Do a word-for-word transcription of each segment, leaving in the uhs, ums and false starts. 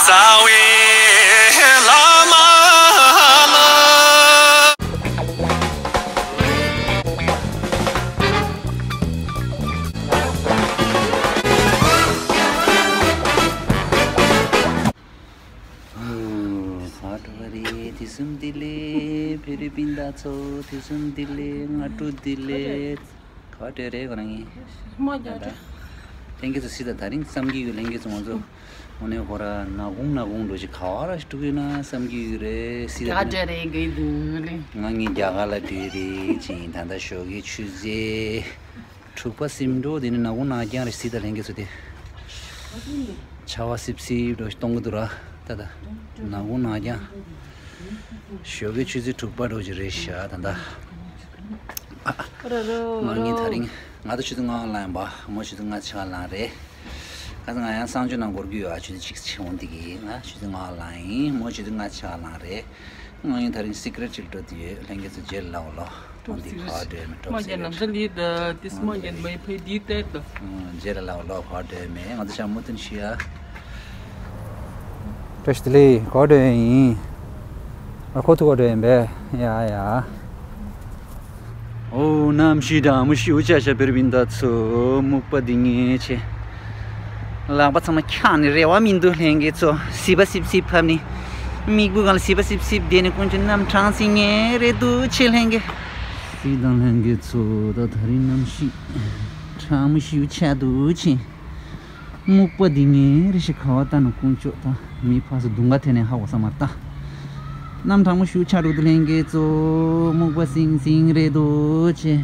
རྩ་བའི་བླ་མ་ལ། ཨོ། ས་དྲོ་བ་རེད། དུས་གསུམ་བདེ་ལེགས། བོད་རིགས་སྤུན་ཟླ་ཚོ་དུས་གསུམ་བདེ་ལེགས། སྔ་དྲོ་བདེ་ལེགས། ག་བ་འགྲོ་རེད་ཁོ་རང་གཉིས། མ་རྒྱག་ད་རེད། ལྷན་རྒྱས་ཚོ་སྲིད་ད་ད་རིང་བསམ་གྱི་ཡོད། ལྷན་རྒྱས་ཚོ་ང་ཚོ་དངོས་གནས་ཁོ་ར་ནག་ཁུང་ནག་ཁུང་འགྲོ་ཞིག་ག་བ་ར་ཞིག་འགྲོ་གི་ཡོད་ན་བསམ་གྱི་ཡོད་རེད། སྲིད་ད་ག་འདྲ་རེད་གི་འདུག་ལེ། ང་གཉིས་རྒྱ་གར་ལ་འགྲོ་རེད་ཅིང་ད་ལྟ་ཞོགས་ཀའི་ཆུ་ཚོད་དྲུག་པ་ཟིན་འགྲོ། དེ་ནི་ནག་ཁུང་ནག་རྐྱང་རེད། སྲིད་ད་ལྷན་རྒྱས་ཚོ་དེ་ཆར་པ་སིབ་སིབ་འགྲོ་ཞིག་གཏོང་གི་འདུག་ར། ད་ད་ནག་ཁུང་ནག་རྐྱང་། ཞོགས་ཀའི་ཆུ་ཚོད་དྲུག་པ་འགྲོ་ཅིག་རེད་ཤག་ད་ད། རོ་རོ་ང་གཉིས་ད་རོ། རིང་ང་ད་ཆུ་ཚོད་ལྔ་ལངས་པ། མོ་ཆུ་ཚོད་ལྔ་ཕྱེད་ཀ་ལངས་རེད། ཁ་སང་ང་ཡང་གསང་སྤྱོད་ནང་འགོར་གྱི་ཡོད་ཨ། ཆུ་ཚོད་གཅིག་ཕྱིན་འོང་དེ་གི་ང་ཆུ་ཚོད་ལྔ་ལངས་ཡིན། མོ་ཆུ་ཚོད་ལྔ་ཕྱེད་ཀ་ལངས་རེད། ང་གཉིས་ད་རིང་སི་ཀི་རེཊ་ཅིག་འགྲོ་དུས་ཡོད། ལྷན་རྒྱས་ཚོ་རྗེས་ལ་ལབ་ལོ། འོང་དེ་ག་བ་འགྲོ་མི་འགྲོ་མ་ཟེར་རྒྱ་ནམ་རེད། ས་ལི་ད་དིས་མ་རྒྱ་མའི་ཕའི་དིས་ཏེ་ད། རྗེས་ལ་ལབ་ལོ། ག་བ་འགྲོ་མེད། ང་ཚོ་ཤ་མོ་ཐུན་ཤི་ཡ། བཀྲ་ཤིས་བདེ་ལེགས། ག་བ་འགྲོ་ཡིན། ཨ་ཁོ་ཐུག་ག་འགྲོ་ཡིན་པས། ཡ་ཡ། ཨོ་གནམ་གཤིས་གྲང་མོ་ཞེ་པོ་ཆགས་ཤག་བོད་རིགས་སྤུན་ཟླ་ཚོ་སྨུག་པ་འདི་ངས་ཆེ། ལག་པ་ཚང་མ་འཁྱག་ནས་རེ་བ་མི་འདུག་ལྷན་རྒྱས་ཚོ། སིབ་པ་སིབ་སིབ་ཕབ་ནས། སྨུག་པོའི་སྒང་ལ་སིབ་པ་སིབ་སིབ་བསྡད་ནས་དཀོན་མཆོག་གནམ་གྲང་སིང་ངེ་རེད་འདུག་ཆེ་ལྷན་རྒྱས། སྲིད་དང་ལྷན་རྒྱས་ཚོ་ད་ད་རིང་གནམ་གཤིས་གྲང་མོ་ཞེ་པོ་ཆགས་འདུག་ཆེ། སྨུག་པ་འདི་ངས་རེ་ཞིག་ག་བ་ལྟ་ན་དཀོན་མཆོག་ད་མི་ཕར་ཚུར་གདོང་ཁ་ཐད་ནས་ཧ་གོ་ས་མ་རེད་ད། གནམ་གྲང་མོ་ཞེ་པོ་ཆགས་འདུག་ད་ལྷན་རྒྱས་ཚོ། སྨུག་པ་སིང་སིང་རེད་འདུག་ཆེ།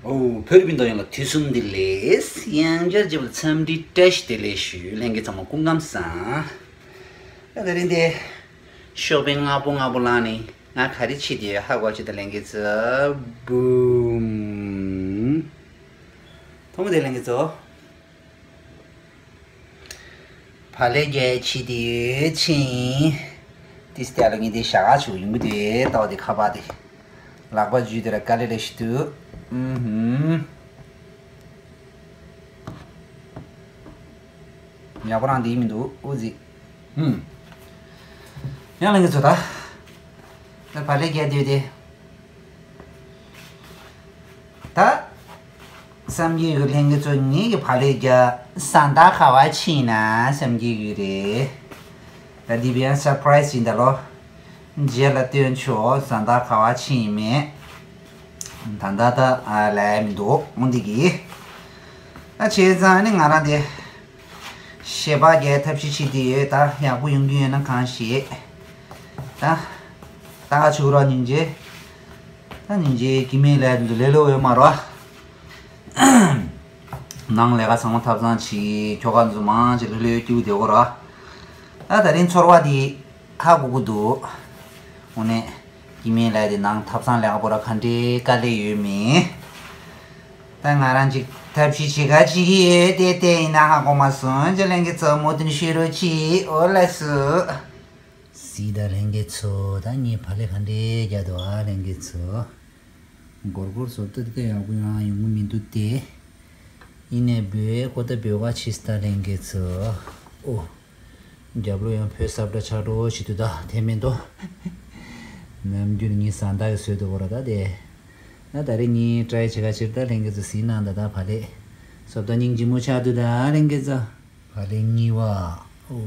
ཨོ་བོད་རིགས་སྤུན་ཟླ་ཡོངས་ལ་དུས་གསུམ་བདེ་ལེགས། ཡང་བསྐྱར་མཇལ་བར་འཚམས་འདྲི་བཀྲ་ཤིས་བདེ་ལེགས་ཞུ། ལྷན་རྒྱས་ཚང་མ་སྐུ་ཁམས་བཟང་། ད་དེ་རིང་དེ་ཤོག་པའི་སྔ་པོ་སྔ་པོ་ལངས་ནས་ང་ག་རེ་བྱེད་དེ་ཧ་གོ་བྱེད་དེ་ལྷན་རྒྱས་ཚོ། བུམ། མཐོང་གི་དེ་ལྷན་རྒྱས་ཚོ། བག་ལེབ་རྒྱག་ཆེད་དུ་ཕྱིན། ཏིས་ཏེ་ལ་ངས་དེ་ཞག་ཆུ་ཡོང་གི་དེ་ལྟ་བ་དེ་ཁ་པར་དེ། ལག་པ་འཇུས་དེ་ར་དཀའ་ལས་རེ་ཞིག་འདུག་ཨུ་ཧུམ། ཡག་པོ་རང་དེ་མི་འདུག་ཨུ་ཙི། ཧུམ། ཡང་ལ་ངས་ཚོ་ད། ད་བག་ལེབ་རྒྱག་དུས་དེ། ད། བསམ་གྱི་ཡོད་ལྷན་རྒྱས་ཚོ། ངེད་ཀྱི་བག་ལེབ་རྒྱག་ཟ་འདྲ་ག་བ་ཕྱིན་ན་བསམ་གྱི་ཡོད་རེད། ད་འདི་བས་སར་པ་རའི་སི་ཡིན་ད་ལོ། རྗེས་ལ་སྟོན་ཆོག་ཟ་འདྲ་ག་བ་ཕྱིན་མེད། ད་ད་ད་ཨ་ལས་མི་འདུག་འོང་འདི་གི། ད་བྱས་ཙང་ནི་ང་རང་དེ། ཞལ་པར་རྒྱག་ཐབས་ཤེས་བྱེད་དེ་ཡོད། ད་ཡག་པོ་ཡོང་གི་ཡོད་ན་གང་ཤེས། ད། ད་ཆུ་ར་ཉིན་རྗེ། ད་ཉིན་རྗེ་སྐྱེ་དམན་ལས་དུ་ལས་ལོ་ཡོད་མ་རོ། ནང་ལས་ཀ་ཚང་མ་ཐབ་ཚང་བྱེད། ཁྱོ་ག་འཛུ་མང་བྱེད་ལྷོད་ལྷོད་སྐྱིད་པོ་བསྡད་གོ་ར། ད་ད་རིང་ཚོར་བ་དེ་ཧ་གོ་གི་འདུག་འོ་ནས་སྐྱེ་དམན་ལས་དེ་ནང་ཐབ་ཚང་ལས་ཀ་པོ་ར་ག་འདྲའི་དཀའ་ལས་ཡོད་མེད། ད་ང་རང་ཅིག་ཐབས་ཤེས་བྱེད་ག་ཅིག་ཡོད་དེ་དེ་ཡིན་ན་ཧ་གོ་མ་སོང་། ཅི་ལན་གི་ཚོ་མོ་དུན་ཤི་རོ་ཅི་འོ་ལ་སུ། སྲིད་ད་ལྷན་རྒྱས་ཚོ། ད་ངའི་བག་ལེབ་ག་འདྲའི་རྒྱག་འདུག་ཨ་ལྷན་རྒྱས་ཚོ། སྒོར་སྒོར་བཟོ་ལྟ་དེ་ཡག་པོ་ཡང་ཡོང་གི་མི་འདུག་སྟེ། ཡིན་ནའི་འབོད་ཁོ་ད་འབོད་ག་ཕྱིས་ད་ལྷན་རྒྱས་ཚོ། ཨོ། རྒྱབ་ལོགས་ཡང་བོད་སབ་ད་ཆགས་འགྲོ་ཞིག་འདུག་ད་དེ་མིན་དོ། ནམ་རྒྱུན་ངའི་ཟ་འདྲ་གི་བཟོས་འདུག་གོ་ར་ད་དེ། ད་ད་རེས་ངའི་ཊ་རའི་བྱེད་ག་ཕྱིར་ད་ལྷན་རྒྱས་ཚོ་གཟིགས་གནང་ད། ད་བག་ལེབ་བཟོ་ལྟ་སྙིང་རྗེ་མོ་ཆགས་འདུག་ད་ལྷན་རྒྱས་ཚོ། བག་ལེབ་གཉིས་པ། ཨོ་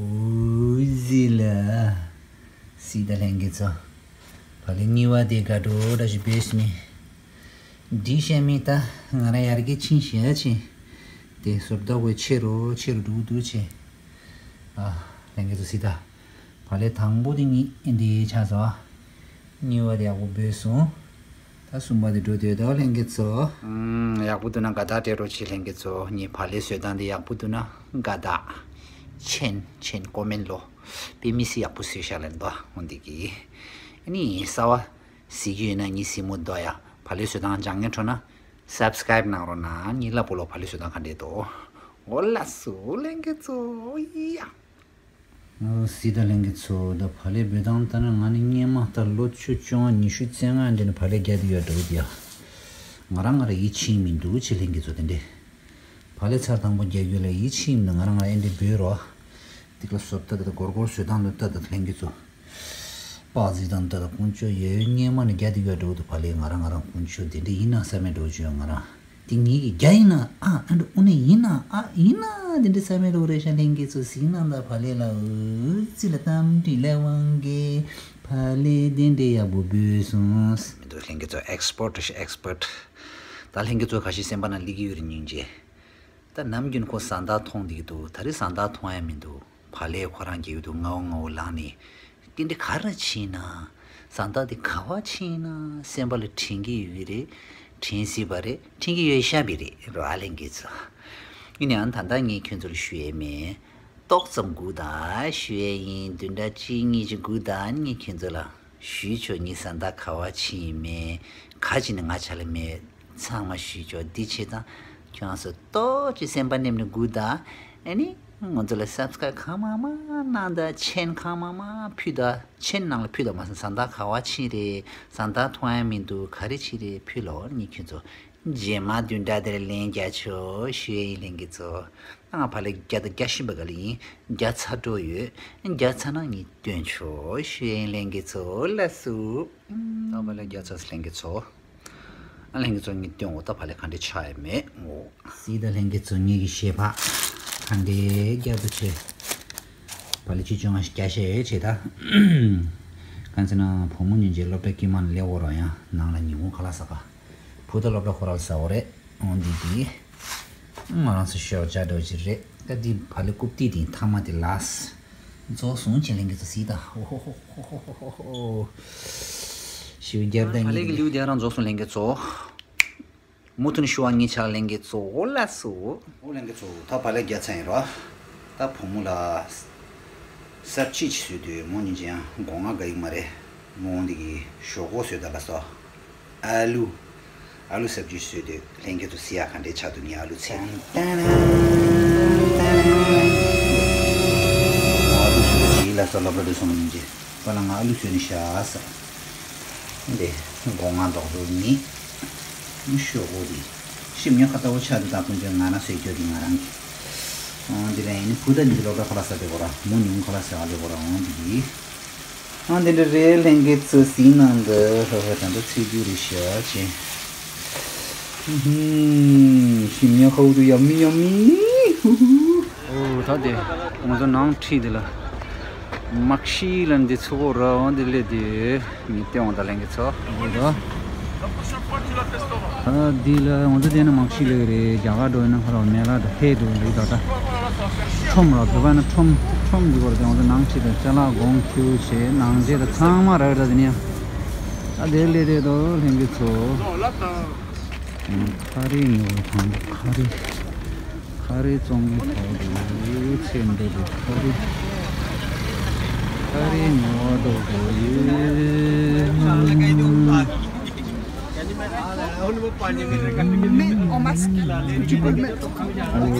ཟི་ལ། སྲིད་ད་ལྷན་རྒྱས་ཚོ། བག་ལེབ་གཉིས་པ་དེ་དགའ་སྤྲོ་འདྲ་ཞིག་བེས་མི། འདི་བཤད་མི་ད་ང་རང་ཡར་རྒྱས་ཕྱིན་ཤེས་ཕྱིན། དེ་བཟོ་ལྟ་བོ་ཆེ་རུ་ཆེ་རུ་འགྲོ་འདུག་ཆེ། ཨ་ལྷན་རྒྱས་ཚོ་གཟིགས་ད། བག་ལེབ་དང་པོ་དེ་གཉིས་འདི་ཆགས་སོང་། གཉིས་པ་དེ་ཡག་པོ་བོས་སོང་། ད་གསུམ་པ་དེ་འགྲོ་དུས་ད་ལྷན་རྒྱས་ཚོ། ཨུམ། ཡག་པོ་འདུག་ན་དགའ་རྟགས་སྤྲད་རོགས་བྱེད་ལྷན་རྒྱས་ཚོ། ངའི་བག་ལེབ་བཟོ་སྟངས་འདི་ཡག་པོ་འདུག་ན་དགའ་རྟགས། མཆན་མཆན་ཀོ་མེན་ལོ། དཔེ་མི་སྲིད་ཡག་པོ་བཟོས་ཤག་ལབ་འདུག་འོ་འདི་གི། ཨ་ནི་གསར་པ་གཟིགས་ཀྱི་ཡོད་ན་ངའི་གཟིགས་མོ་འདུག་ཡ། བག་ལེབ་བཟོ་སྟངས་སྦྱང་མཁན་འཕྲོད་ན་སབ་སི་ཀ་རའིབ་གནང་རོགས་གནང་། ངའི་ལབ་པོ་ལོ་བག་ལེབ་བཟོ་སྟངས་ག་འདྲས་འདུག་འོ་ལགས་སོ་ལྷན་རྒྱས་ཚོ་ཡ། ཨོ་སྲིད་ད་ལྷན་རྒྱས་ཚོ། ད་བག་ལེབ་འབོད་སྟངས་ལྟར་ན་ང་ནི་སྔོན་མ་ད་ལོ་བཅུ་བཅོ་ལྔ་ཉི་ཤུ་རྩ་ལྔ་འདྲ་ནས་བག་ལེབ་རྒྱག་གི་ཡོད་འགྲོ་གི་ཡ། ང་རང་ང་རང་ཡིད་ཆེས་མི་འདུག་ཆེ་ལྷན་རྒྱས་ཚོ་དེ་འདྲས། བག་ལེབ་ཚར་དང་པོ་རྒྱག་རྒྱུ་ལ་ཡིད་ཆེས་མི་འདུག་ང་རང་ང་རང་ཨེ་འདྲས་འབོད་རོགས། ཏིག་ལ་སོབ་ཏ་ཏ་གོར་གོར་བཟོས་སྟངས་འདི་ལྟ་ད་ལྷན་རྒྱས་ཚོ། པག་ཟིག་དང་ཏ་ད་ཀུན་སྤྱོད་ཡོད་སྙེ་མ་ནི་རྒྱ་དེ་ག་འགྲོ་འདུག་ཕ་ལེ་ང་རང་ང་རང་ཀུན་སྤྱོད་དེ་འདྲ་ཡིན་ན་བསམ་མེད་འགྲོ་བྱོས་ང་རང་། དེ་ངེད་ཀྱི་རྒྱ་ཡིན་ན་ཨ་ཨ་འགྲོ་ཨུ་ནེ་ཡིན་ན་ཨ་ཡིན་ན་དེ་འདྲ་བསམ་མེད་འགྲོ་རེད་ཤག་ལྷན་རྒྱས་ཚོ་ཟིན་ན་ད་ཕ་ལེ་ལ་འུ་ཙི་ལ་གཏམ་དྲིས་ལས་དབང་གི་ཕ་ལེ་དེ་འདྲ་ཡག་པོ་བུད་སོང་། མི་འདུག་ལྷན་རྒྱས་ཚོ་ཨེག་སི་པར་ཊི་ཨེག་སི་པར་ཊི། ད་ལྷན་རྒྱས་ཚོ་ཁ་ཤས་སེམས་པ་ན་ལི་གི་ཡོད་རེད་སྙིང་རྗེ། ད་ནམ་རྒྱུན་ཁོ་བཟའ་ཟླ་མཐོང་བསྡད་ཀྱི་འདུག་ད་རེས་བཟའ་ཟླ་མཐོང་ཡ་མི་འདུག་ཕ་ལས་ཁོ་རང་རྒྱལ་ཡུལ་དུ་ངའོ་ངའོ་ལངས་ནས། དེ་འདྲ་ག་རེ་ཕྱིན་ན། བཟའ་ཟླ་དེ་ག་བ་ཕྱིན་ན་སེམས་པ་ལ་དྲན་གྱི་ཡོད་ཀྱི་རེད། དྲན་སྲིད་པ་རེད། དྲན་གྱི་ཡོད་ཤག་པ་རེད་རོ་ཨ་ལྷན་རྒྱས་ཚོ། ཡིན་ནའང་ད་ལྟ་ངས་ཁྱོད་ཚོ་ལ་ཞུ་ཡས་མེད། ཏོག་ཙམ་སྒུག་དང་ཞུ་ཡས་ཡིན་བདུན་ཕྲག་གཅིག་གཉིས་ཅིག་སྒུག་དང་ངས་ཁྱོད་ཚོ་ལ། ཞུས་ཆོག་ངའི་བཟའ་ཟླ་ག་བ་ཕྱིན་ཡིན་མེད། ག་ཅི་ནས་ང་ཆ་ལ་མེད། ཚང་མ་ཞུས་ཆོག་འདི་བྱེད་དང་། ཁྱོད་རང་ཚོ་ཏོག་ཅིག་སེམས་པ་ནེམ་ནས་སྒུག་དང་། ཨ་ནི། ང་ཚོ་ལ་སབ་སི་ཀ་རེབ་གང་མང་མང་གནང་དང་མཆན་གང་མང་མང་ཕུལ་དང་མཆན་ནང་ལ་ཕུལ་དང་མ་སོང་བཟའ་ཟླ་ག་བ་ཕྱིན་རེད། བཟའ་ཟླ་མཐོང་ཡ་མི་འདུག་ག་རེ་ཕྱིན་རེད་ཕུལ་ལོ་ནི་ཁྱོད་ཚོ། རྗེས་མ་བདུན་ཕྲག་དེར་ལན་རྒྱག་ཆོག་ཞུ་ཡ་ཡིན་ལྷན་རྒྱས་ཚོ། ང་ཕ་ལེ་རྒྱ་དང་རྒྱ་བཞིན་པ་ག་ལ་ཡིན། རྒྱ་ཚ་འགྲོ་ཡོད། རྒྱ་ཚ་ན་ངས་སྟོན་ཆོག་ཞུ་ཡ་ཡིན་ལྷན་རྒྱས་ཚོ་ལ་སུ། ད་ཕ་ལེ་རྒྱ་ཚ་ལྷན་རྒྱས་ཚོ། ཨ་ལྷན་རྒྱས་ཚོ་ངས་སྟོན་འོ་ད་ཕ་ལེ་ག་འདྲ་ཆགས་ཡ་མེད་འོ། སི་ད་ལྷན་རྒྱས་ཚོ་ངེད་ཀྱི་ཞེ་ཕག་ག་འདྲའི་རྒྱ་པོ་ཆེ། ཕ་ལེ་ཆུ་ཆུང་ང་ཞིག་རྒྱ་ཤེས་ཡོད་ཆེ་ད། གང་ཟེར་ན་བུ་མོ་ཉིན་རྗེས་སློབ་གྲྭ་དཀྱིལ་མ་ནས་སླེབས་འོ་ར་ཡང་ནང་ལ་ཉིན་གུང་ཁ་ལག་ཟ་ག་བུ་ད་སློབ་གྲྭ་ཁོ་ར་ལ་ཟ་འོ་རེད། འོ་འདི་འདི། ང་རང་ཚོ་ཤོག་བྱ་འགྲོ་ཅི་རེད། ད་འདི་ཕ་ལེ་རྐུབ་སྟེགས་དེ་ཐ་མ་དེ་ལ། རྫོགས་སོང་ཆེ་ལེན་གི་ཚོ་སི་ད། ཧོ་ཧོ་ཧོ། ཞིའུ་རྒྱབ་ད་ཕ་ལེ་གི་ལིའུ་དེ་རང་རྫོགས་སོང་ལེན་གི་ཚོ། མུ་མཐུད་ནས་ཞུ་བ་ངེད་ཆ་ལ་ལེན་གི་ཚོ་ལ་སུ། ཨོ་ལེན་གི་ཚོ་ད་ཕ་ལེ་རྒྱ་ཚ་ཡིན་རོ། ད་བུ་མོ་ལ། སབ་ཅིག་བཟོས་དུས་མོ་ཉིན་ཅན་སྒོ་ང་དགའ་ཡི་མ་རེད། མོ་འདི་གི་ཞོག་ཁོག་བཟོས་ད་ལ་སོ། ཨ་ལུ། ཨ་ལུ་སབ་ཅིག་བཟོས་དུས་ལྷན་རྒྱས་ཚོ་སི་ཡ་ག་འདྲའི་ཆགས་འདུག་ངས་ཨ་ལུ་ཚེ་ནི། ཨ་ལུ་བཟོས་ད་ལ་སོ་སློབ་གྲྭ་དུ་སོང་ཉིན་ཅན་པ་ལ་ང་ཨ་ལུ་བཟོས་ནི་ཤ་ས། འདི་སྒོ་ང་འདོགས་འདུག་ནི། ཤོག་གུ་འདི། ཤིམ་ཉོ་ཁ་ལྟ་བུ་ཆགས་འདུག་ད་ཀུན་སྤྱོད་ང་རང་བཟོས་རྒྱུ་འདི་ང་རང་གི། འདི་ལ་ཡིན་ནི་བུ་ད་ཉིད་ཀྱི་སློབ་གྲྭ་ཁ་ལག་ཟ་དེ་གོ་ར་མོ་ཉུང་ཁ་ལག་ཟ་ཨ་ལེ་གོ་ར་འོང་འདི་གི། ཨ་འདི་འདྲ་རེད་ལྷན་རྒྱས་ཚོ་ཟིན་ནང་གི་ཧ་ཧ་ད་འདྲ་ཚིག་རྒྱུ་རེད་ཤག་ཅེ། ཤིམ་ཉོ་ཁ་འུ་ཚོ་ཡ་མི་ཡ་མི། ཧུ་ཧུ། ཨོ་ད་དེ་ང་ཚོ་ནང་ཁྲིད་དེ་ལ། མག་ཤི་ལ་འདི་ཚུགས་པོ་ར་འོང་འདི་ལས་དེ་ངས་སྟེས་འོང་ད་ལེན་གི་ཚོ་འོ་ད། ད་འདི་ལ་ང་ཚོ་དེ་ན་མག་ཤི་ལ་རེད་རྒྱ་གར་འགྲོ་ཡིན་ན་ཁ་ར་མེ་ལ་ད་ཧེ་འགྲོ་རེད་ད་ད། ཁྲོམ་ར་བོད་པ་ན་ཁྲོམ་ཁྲོམ་འདི་བར་དེ་ང་ཚོ་ནང་ཁྲིད་དང་ཅ་ལག་གོང་ཁྱུ་བྱེད་ནང་རྗེས་ད་ཚང་མ་ར་ར་དེ་ནས་ད་དེ་ལས་དེ་དོ་ལེན་གི་ཚོ། ཁ་རི་ཉོ་བ་དང་པོ་ཁ་རི། ཁ་རི་བཙོང་གི་ཐོག་ཏུ་ཚེ་འདི་ལ་ཁ་རི། ཁ་རི་ཉོ་བ་འགྲོ་དགོས་ཡོད།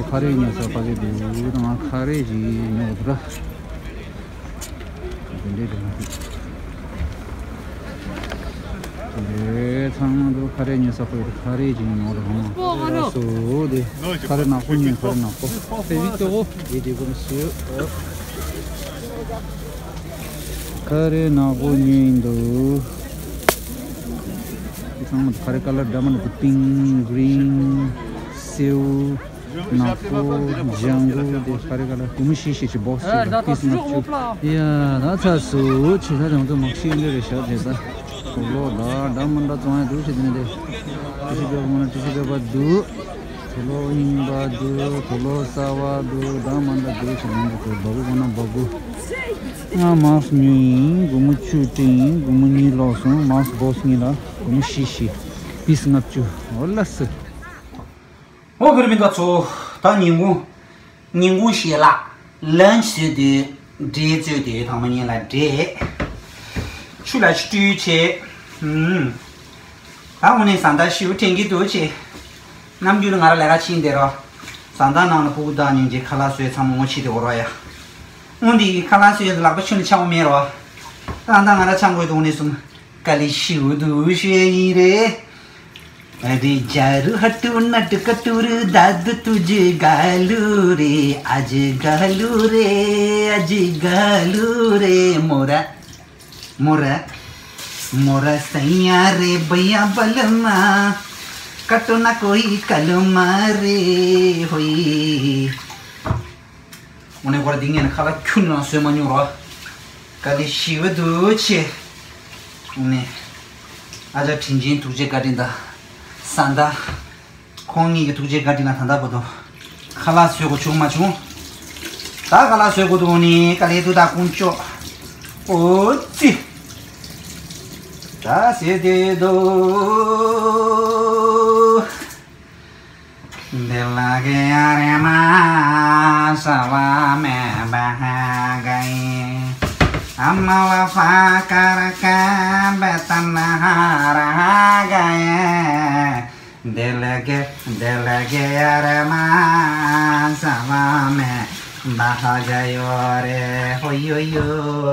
ཁ་རི་ཉོ་ས་ཕ་གི་འདུག་ང་ཁ་རི་ཞིག་ཉོ་དགོས། དེ་འདྲའི་དེ་མ་ཐུབ། དེ་ཚང་མ་འདུག་ཁ་རས་ཉོ་ས་ཁོས་ཁ་རས་ཅིག་ཉོ་རོགས་གནང་། སོ་དེ་ཁ་རས་ནག་པོ་ཉོས། ཁ་རས་ནག་པོ། དེ་དེ་ཀུན་སུ། ཁ་རས་ནག་པོ་ཉོས་ཡིན་འདུག་དེ་ཚང་མ་ཁ་རས་ཀ་ལར་འདྲ་མི་འདྲ་འདུག་པིང་། གི་རིན། སེའུ། ནག་པོ། ལྗང་གུ། དེ་ཁ་རས་ཁ་ལར་སྒོར་མོ་བཞི་བཞི་ཞིག་བོག་སི་གཅིག་ལ་པིས་ལྔ་བཅུ། ཡ་ད་ཚ་སུ་ཆེ་ས་དེ་ང་ཚོ་མག་ཤི་འདྲ་རེད་ཤག་དེ་ད་དུག་ལོག་ད་འདྲ་མི་འདྲ་བཙོང་ཡ་འདུག་ཞེས་དེ་ནས་དེ་ཏི་ཤུ་པེ་པར་མ་ན་ཏི་ཤུ་པེ་པར་འདུག་དུག་ལོག་རྙིང་པ་འདུག་དུག་ལོག་གསར་པ་འདུག་འདྲ་མི་འདྲ་འདུག་ཞེས་ནང་དུ་འདུག་སྦ་གུ་མ་ན་སྦ་གུ། ང་མག་ཉོས་ཡིན། སྒོར་མོ་བཅུ་སྤྲད་ཡིན། སྒོར་མོ་གཉིས་ལོག་སོང་། མག་བོག་སི་གཉིས་ལ་སྒོར་མོ་བཞི་བཞི། པིས་ལྔ་བཅུ། འོ་ལགས་སོ། ཨོ་བོད་རིགས་སྤུན་ཟླ་ཚོ། ད་ཉིན་གུང་། ཉིན་གུང་ཞལ་ལག་ལན་ཆི་བཟོས་དུས་འབྲས་བཙོས་དུས་དང་པོ་ཉིན་ལ་འབྲས། ཆུ་ལ་ཆུ་སྤྲུལ་བྱས། ཧུམ། ད་དངོས་གནས་བཟའ་ཟླ་ཞེ་པོ་དྲན་གྱི་འདུག་ཅེས། ནམ་རྒྱུན་ང་རང་ལས་ཀ་ཕྱིན་བསྡད་རོགས། བཟའ་ཟླ་ནང་ལ་སྤུ་གུ་བདག་ཉིན་གྱི་ཁ་ལག་བཟོས་ཚང་མ་ངོ་ཕྱེ་དེ་འོ་རོགས་ཡ། དངོས་འདི་ཁ་ལག་བཟོས་ལག་པ་ཆུ་ནས་ཆག་པ་མེད་རོགས། ད་ལྟ་ང་རང་ཆང་དགོས་འདུག་ནས་སོང་། དཀའ་ལས་ཞེ་པོ་འདུག་ཞུ་ཡས་ཡིན་རེད། अरे जारू हटू नट कटूर दाद तुझे गालू रे, आज गालू रे, आज गालू रे। मोरा, मोरा, मोरा सैया रे भैया बलमा, कटो ना कोई कलमा रे होई। ཨོ་ནི་ཁོ་ར་འདི་ངས་ནི་ཁ་ལག་ཁྱུ་ནང་བཟོས་མ་མྱོང་རོ། དཀའ་ལས་ཞེ་པོ་འདུག་ཆེ། ཨོ་ནི། ཨ་ཅག་དྲིན་ཆེན་ཐུགས་རྗེ་བཀའ་དྲིན་དང་། བཟའ་ཟླ། ཁོང་གཉིས་ཀྱི་ཐུགས་རྗེ་བཀའ་དྲིན་ལ་ད་ལྟ་བར་དུ། ཁ་ལག་བཟོས་དགོས་བྱུང་མ་བྱུང་། ད་ཁ་ལག་བཟོས་དགོས་འདུག་ཨོ་ནི་དཀའ་ལས་འདུག་ད་དཀོན་མཆོག་ཨོ་ཙི། ད་ཟེར་དེ་འདུག་འདི་ལ་གེ་ཡ་རེ་མ་ས་བ་མེ་བ་ཧ་ག་ཡེ། ཨ་མ་བ་ཧ་ཀ་ར་ཀ་བེ་ཏ་ན་ཧ་ར་ཧ་ག་ཡེ། འདི་ལ་གེ་འདི་ལ་གེ་ཡ་རེ་མ་ས་བ་མེ་བ་ཧ་ག་ཡོ་རེ་ཧོ་ཡོ་ཡོ་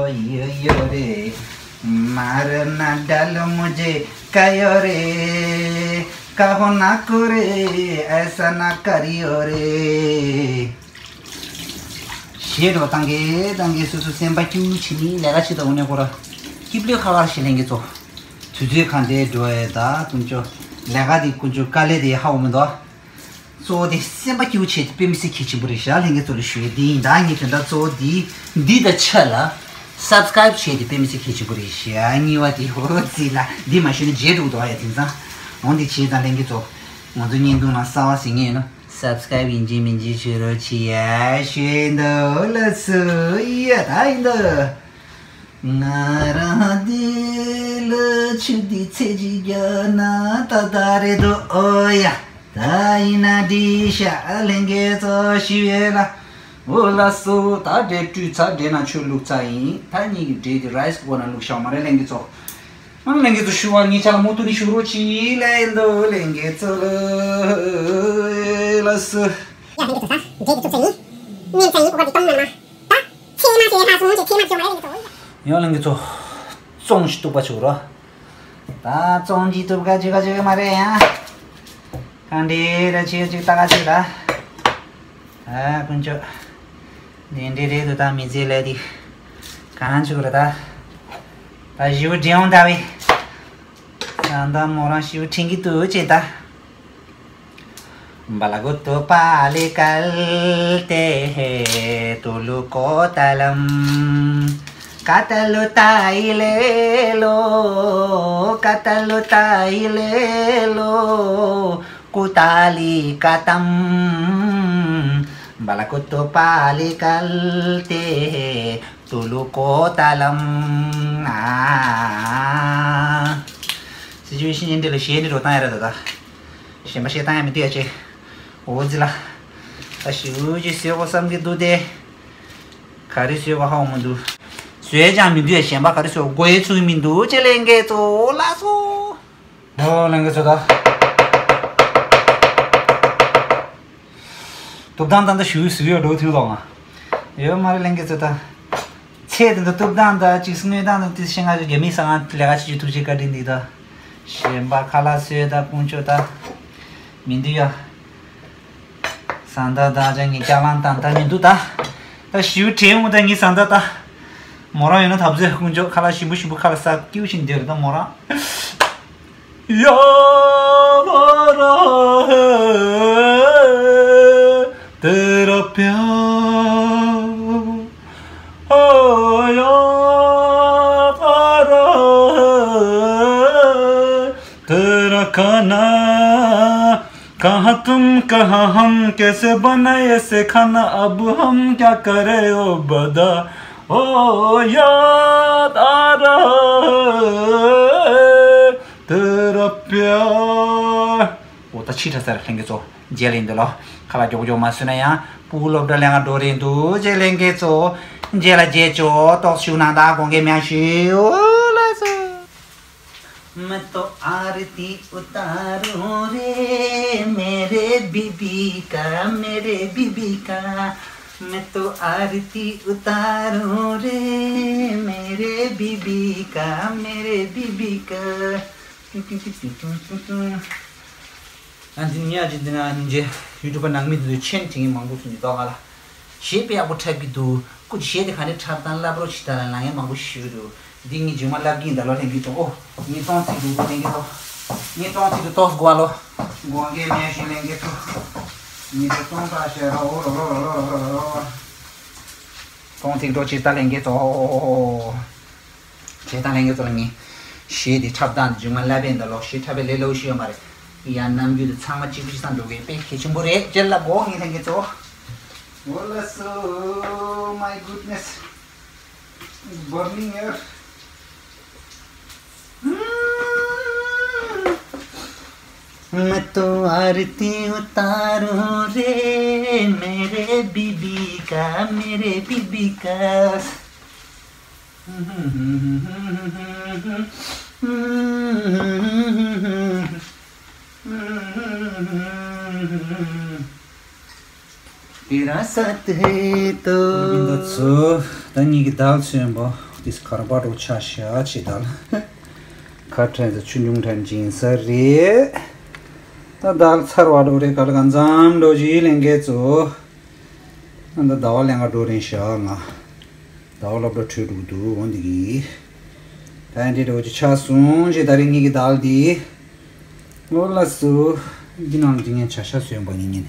ཡོ་ཡོ་རེ། མ་རེ་ན་ཌལ་མུ་ཇེ་ཀ་ཡོ་རེ། ཀ་ཧོ་ན་ཀུ་རེ་ཨེ་ས་ན་ཀ་རི་ཡོ་རེ། ཞེས་འགྲོ་བཏང་གེ་བཏང་གེ་སོ་སོ་སེམས་པ་སྐྱིད་པོ་བྱེད་ནི་ལས་ཀ་བྱེད་དང་འོ་ནས་ཁོ་ར་སྐྱིད་པོའི་ཁ་ཁར་ཞེས་ལེན་གེ་ཚོ། དུས་ཚོད་གང་དེ་འགྲོ་ཡས་ད་དཀོན་མཆོག་ལས་ཀ་དེ་དཀོན་མཆོག་དཀའ་ལས་དེ་ཧ་འོ་མི་འདུག་གཙོ་བོ་དེ་སེམས་པ་སྐྱིད་པོ་བྱེད་དེ་དཔེ་མི་སྲིད་གལ་ཆེན་པོ་རེད་ཤག་ལྷན་རྒྱས་ཚོ་ལ་ཞུ་ཡས་འདི་ཡིན། ད་ངས་དོན་དག་གཙོ་བོ་འདི་འདི་དང་ཆ་ལ་སབ་སི་ཀ་རེབ་བྱས་ཏེ་དཔེ་མི་སྲིད་གལ་ཆེན་པོ་རེད་ཤག་གཉིས་པ་དེ་ཧོ་རོ་ཙི་ལ་འདི་མ་ཞུས་ན་བརྗེད་འགྲོ་གི་འདུག་ཨ་ཡ། དེང་སང་འོང་འདི་བྱས་ཙང་ལྷན་རྒྱས་ཚོ་ང་ཚོ་བརྙན་ཐུང་ནང་གསར་པ་ཟིན་ངེས་ཡིན་ན་སབ་སི་ཀ་རེབ་ཡིན་གཅིག་མིན་གཅིག་བྱེད་རོགས་བྱེད་ཡ་ཞུ་ཡིན་འདུག་ལགས་སོ། ཡ་ད་ཡིན་འདུག་ང་རང་འདི་ལ་ཆུ་འདི་ཚེ་གཅིག་རྒྱག་ན་ད་ད་རེད་དོ། ཨོ་ཡ། ད་ཡིན་ན་འགྲིག་ཤག་ལྷན་རྒྱས་ཚོ་ཞུ་ཡས་ལ། འོ་ལགས་སོ། ད་འབྲས་བཀྲུས་ཚར། འབྲས་ནང་ཆུ་བླུགས་ཚར་ཡིན། ད་གཉིས་ཀྱི་འབྲས་དེ་རའི་སི་ཀུ་ཀར་ནང་བླུགས་བཞག་མ་རེད་ལྷན་རྒྱས་ཚོ། ཨང་ལྷན་རྒྱས་ཚོ་ཞུ་བ་ངེད་ཅག་ལ་མུ་མཐུད་ནས་ཞུ་རོགས་གྱིས་ལན་འདུག་ལྷན་རྒྱས་ཚོ་ལ་ལགས་སོ། ཡ་ལྷན་རྒྱས་ཚོ་ད་འབྲས་དེ་བཀྲུས་ཚར་ཡིན། མཉེན་ཚར་ཡིན། ཀུ་ཀར་དེ་སྟོང་མ་ན། ད་ཚེས་མ་ཚེས་ཧ་སུ་མུ་ཚེས་མ་ཚེས་མ་རེད་ལྷན་རྒྱས་ཚོ། ཡང་ལྷན་རྒྱས་ཚོ། བཙོང་ཞིག་གཏུབ་པ་བྱུག་རོགས། ད་བཙོང་གཅིག་གཏུབ་ཀ་བྱེད་ཀ་བྱེད་ཀ་མ་རེད་ཡ། གང་འདྲེ་ར་ཆེ་གཅིག་ལྟ་ཀ་བྱེད་ལ། ཨ་དཀོན་མཆོག་འདི་འདྲེ་རེད་འདུག་ད་མི་ཚེ་ལས་འདི། གང་བྱུག་ར་ད། ད་ཞིའུ་འདྲེ་འོང་ད་བས། ད་ད་མོ་རང་ཞིའུ་ཁྲིན་གི་ཏུ་བྱེད་ད། भला कुत्तू पाली कलते हैं तुलु कोतलम। कतलु ताई ले लो, कतलु ताई ले लो, कुताली कतम। भला कुत्तू पाली कलते हैं तुलु कोतलम। आ। སྲིད་ཇུས་ཤེས་ཉེན་འདི་ལ་གཞས་འདི་འགྲོ་སྟངས་ཡ་ར་ད་ད། གཞན་པ་བཤད་སྟངས་ཡང་མི་འདུག་ཡ་ཅེ། འོ་ཙི་ལ། ད་ཞུ་ཅི་བཟོས་གོ་བསམ་གི་འདུག་སྟེ། ག་རེ་བཟོས་གོ་ཧ་འོང་མི་འདུག་བཟོས་ཀྱང་མི་འདུག་ཡ། གཞན་པ་ག་རེ་བཟོས་གོ་ཡ་ཚུགས་མི་འདུག་ཅེ་ལེན་གེ་ཙོ་ལ་སོ། འོ་ལེན་གེ་ཙོ་ད། ཐུབ་ཐང་ད་ད་ཞུ་ཟུག་ཡོད་འགྲོ་ཐུབ་ལོང་ང་། ཡོད་མ་རེད་ལེན་གེ་ཙོ་ད། ཚེ་དེ་འདྲ་ཐུབ་ཐང་ད་ཅིག་སུ་དངོས་དང་ད་དེ་ཤེས་ང་ཚོ་རྒྱ་མི་ས་ང་ལས་ཀ་བྱེད་རྒྱུ་ཐུགས་རྗེ་བཀའ་དྲིན་འདི་ད། གཞན་པ་ཁ་ལག་བཟོས་ད་དཀོན་མཆོག་ད། མི་འདུག་ཡ། བཟའ་ཟླ་ད་ཅང་གི་སྐྱག་ལང་དང་ད་མི་འདུག་ད། ད་ཞིའུ་དྲན་འོང་ད་ངའི་བཟའ་ཟླ་ད། མོ་རང་ཡོད་ན་ཐབས་ཟད་དཀོན་མཆོག་ཁ་ལག་ཞིམ་པོ་ཞིམ་པོ་ཁ་ལག་ཟ་སྐྱིད་པོ་ཞིག་འདིར་ད་མོ་རང་། याद आ रहा है तेरा प्यार। ओ याद आ रहा है तेरा खाना। कहाँ तुम कहाँ हम, कैसे बनाए ऐसे खाना, अब हम क्या करें ओ बदा। ओ याद आ रहा है तेरा प्यार। འོ་ད་ཕྱི་དྲགས་ཚར་ལྷན་རྒྱས་ཚོ། རྗེས་ལ་ཡིན་འདི་ལོ། ཁ་ལག་མགྱོགས་མགྱོགས་མ་བཟོས་ན་ཡང་སྤུ་གུ་སློབ་གྲྭ་ལེན་ག་འགྲོ་རན་འདུག་རྗེས་ལྷན་རྒྱས་ཚོ། རྗེས་ལ་མཇལ་ཆོག་ཏོག་ཞུ་ན་ད་དགོངས་འགལ་མེད་ཞུ། འོ་ལགས་སོ། मैं तो आरती उतारूं रे मेरे बीबी का, मेरे बीबी का। मैं तो आरती उतारूं रे मेरे बीबी का, मेरे बीबी का। टू टू टू टू टू टू टू। ཨ་འདི་ནི་ཨ་ཅེ་འདི་ན་ཉིན་རྗེ་ཡུ་ཊུབ་པ་ནང་མི་འདི་ཚོས་མཆན་བྲིས་མཁན་མང་པོ་ཚོ་ཉིས་ཐོག་ང་ལ། གཞས་དཔེ་ཡག་པོ་འཁྲབ་ཀྱི་འདུག་སྐུ་གཞས་དེ་ག་ནས་འཁྲབ་སྟངས་བསླབ་རོགས་བྱེད་དང་ལབ་མཁན་མང་པོ་ཞིག་ཡོད་འདུག་འདི་ངས་རྗེས་མ་བསླབ་ཀྱི་ཡིན། ད་ལོ་ལྷན་རྒྱས་ཚོ། ཨོ། ངས་སྟོང་ཚིག་འདུག་ལྷན་རྒྱས་ཚོ། ངས་སྟོང་ཚིག་འདུག་ཏོག་གོ་ཨ་ལོ། དགོངས་འགལ་མེད་ཞུ་ལྷན་རྒྱས་ཚོ། ངས་འདི་སྟོང་ཐག་བཤད་རོགས། ཨོ་རོ་རོ་རོ་རོ་རོ་རོ། སྟོང་ཚིག་འགྲོ་ཅིག་ད་ལྷན་རྒྱས་ཚོ། བྱས་ཙང་ལྷན་རྒྱས་ཚོ་ལ་ངས་གཞས་འདི་འཁྲབ་སྟངས་འདི་མཇུག་མ་བསླབ་པས། འདི་ལོ་གཞས་འཁྲབ་པའི་ལས་སླ་པོ་ཞིག་ཡོད་མ་རེད། ཡང་རྣམ་འགྱུར་དེ་ཚང་མ་གཅིག་པ་ཞིག་བསམ་འགྲོ་གི་དཔེ་གལ་ཆེན་པོ་རེད། ཅེས་ལབ་གོ་ངས་ལྷན་རྒྱས་ཚོ། འོ་ལགས་སོ། My goodness, burning air. मैं तो आरती उतारूं रे मेरे बीबी का, मेरे बीबी का। तेरा साथ है तो। ཚོ། ད་ངེད་ཀྱི་དལ་ཚོན་པོ་དེ་གར་པ་འགྲོ་ཆ་ཤ་ཆེ་དལ། ཁ་ཕྲན་ཚོ་ཆུ་ཉུང་ཕྲན་སྦྱིན་ས་རེད། ད་དལ་ཚར་བ་འགྲོ་རེད། ག་ལ་གང་འཚམ་འགྲོ་ཞིག་ལེན་གེ་ཚོ། ཨ་ད་ཟླ་བ་ལེན་ག་འགྲོ་རིན་ཤག་ང་། ཟླ་བ་སློབ་གྲྭ་གྲོལ་འགྲོ་གི་འདུག་འོ་འདི་གི། ད་ཡང་འདྲེ་འདྲ་བོ་ཅིག་ཆགས་སོང་ཞེས། ད་རེས་ངེད་ཀྱི་དལ་འདི། འོ་ལགས་སོ། འདི་ནང་འདི་ངས་བྱ་ཤ་བཟོས་པ་ཡིན་ངེས་ནས།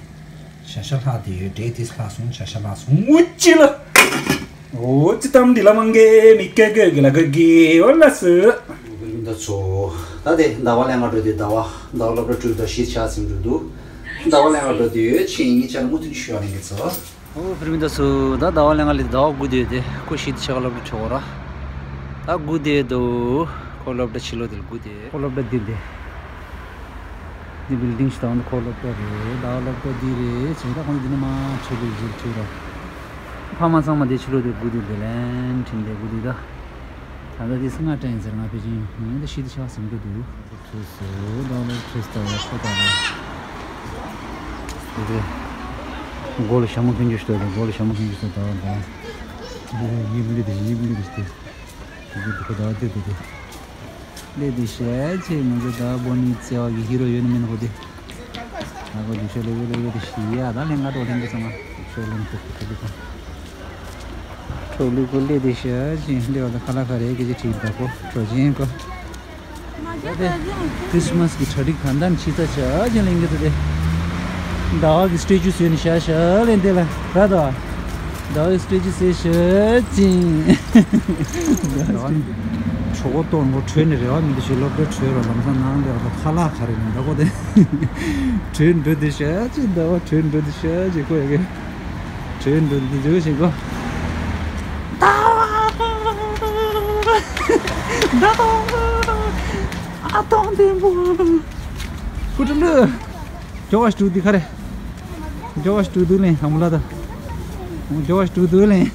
བྱ་ཤ་ལྷག་དེ་ཡོད། འདྲེ་དེ་ལྷག་སོང་། བྱ་ཤ་ལྷག་སོང་། འུ་ཅི་ལ། འོ་ཅི་གཏམ་འདི་ལ་མང་གེ་མི་སྐད་དགོས་གི་ལ་ག་གི། འོ་ལགས་སོ། འདི་ཚོ། ད་དེ་ཟླ་བ་ལེན་ག་འགྲོ་དུས་ཟླ་བ་ཟླ་བ་སློབ་གྲྭ་གྲོལ་ད་གཞིས་ཆགས་ཟིན་འགྲོ་འདུག་ཟླ་བ་ལེན་ག་འགྲོ་དུས་ཡོད་ཆེ་ཡིན་ངེས་ཆ་ལ་མུ་མཐུད་ཞུ་བ་ལེན་གི་ཚོ། ཨོ་བར་མི་འདུག་སུ་ད་ཟླ་བ་ལེན་ག་ལི་ཟླ་བ་དགུ་དེ་དེ་ཁོ་ཤི་དི་ཆ་ག་སློབ་གྲྭ་ཆོག་ར། ད་དགུ་དེ་དུ་ཁོ་སློབ་གྲྭ་ཕྱི་ལོ་དེ་ལ་དགུ་དེ་ཁོ་སློབ་གྲྭ་འདིར་དེ། འདི་བིལ་ཌིང་ཞིག་དང་ཁོ་སློབ་གྲྭ་རེད། ཟླ་བ་སློབ་གྲྭ་འདི་རེད་བྱས། ད་ཁོང་འདི་ནས་མ་ཁྲིད་ལུགས་ཟུར་ཁྲིད་ར། ཕ་མ་ཚང་མ་དེ་ཕྱི་ལོ་དེ་དགུ་དེ་དེ་ལན་ཁྲིན་དེ་དགུ་དེ་ད། ད་ལྟ་དེ་སྔ་དྲན་ཟེར་ང་ཕལ་ཆེར་ངས་འདི་ཤི་དི་ཆ་ཟིན་གི་འདུག་ཁྲིས་སུ་ཌོ་ལར་ཁྲིས་ལྟ་བུ་ཁོ་ལྟ་བུ། དེ་དེ། མགོ་ལ་ཞྭ་མོ་འཕེན་རྒྱུ་ཞིག་འདུག་མགོ་ལ་ཞྭ་མོ་འཕེན་རྒྱུ་ཞིག་འདུག་ད་ད། ཡིབ་ལི་དེ་ཡིབ་ལི་དེ་དེ། དེ་དེ་ཁོ་ད་དེ་དེ་དེ། ལེ་དེ་ཤ་ཆེ་ང་ཚོ་ད་བོ་ནི་བརྩེ་བ་གི་ཧི་རོ་ཡོད་ནི་མིན་ཁོ་དེ། ཨ་ཁོ་དེ་ཤ་ལེ་ཝེ་ལེ་ཝེ་དེ་ཤི་ཡ་ད་ལེ་ང་ཏོ་ལེན་གི་སོང་ང་ཤ་ལེན་ཐུབ་ཐུབ་ཐུབ་ཐུབ། ཁྲོ་ལུ་ཁོ་ལེ་དེ་ཤ་ཅིང་ལེ་བ་དང་ཁ་ལ་ཁ་རེ་གི་ཅི་ཁྲིད་ད་ཁོ་ཁྲོ་ཅིང་ཁོ། ད་དེ་ཁྲིས་མས་གི་གྲ་སྒྲིག་གང་ལྟར་ཕྱི་ཚ་ཆ་ཅིང་ལེན་གི་ད་དེ། ཟླ་བ་གི་སི་ཊེ་ཅུ་བཟོས་ནི་ཤ་ཤ་ལེན་དེ་ལ་ར་ད། ཟླ་བ་གི་སི་ཊེ་ཅུ་བཟོས་ཤ་ཅིང་། ཆོག་གོ་གཏོང་གོ་བྲོས་ནི་རེ་བ་མི་འདུག་ཞེས་སློབ་གྲྭ་བྲོས་རོགས་ལམ་སང་ནང་ལེ་བ་ད་ཁ་ལག་ག་རེ་མི་འདྲ་གོ་དེ། བྲོས་འགྲོ་དེ་ཤ་ཅིག་ཟླ་བ་བྲོས་འགྲོ་དེ་ཤ་ཅིག་ཁོ་ཡ་གི། བྲོས་འགྲོ་དེ་འཇུག་བཞིན་གོ། ཟླ་བ། ཟླ་བ། ཨ་སྟོང་ལྡན་པོ། ཁུ་ཁྲི་ལུ། ཇོ་བ་ཞུ་དུ་ཁ་རེ། ཇོ་བ་ཞུ་དུ་ལེན་ཧ་མུ་ལ་ད། ཇོ་བ་ཞུ་དུ་ལེན།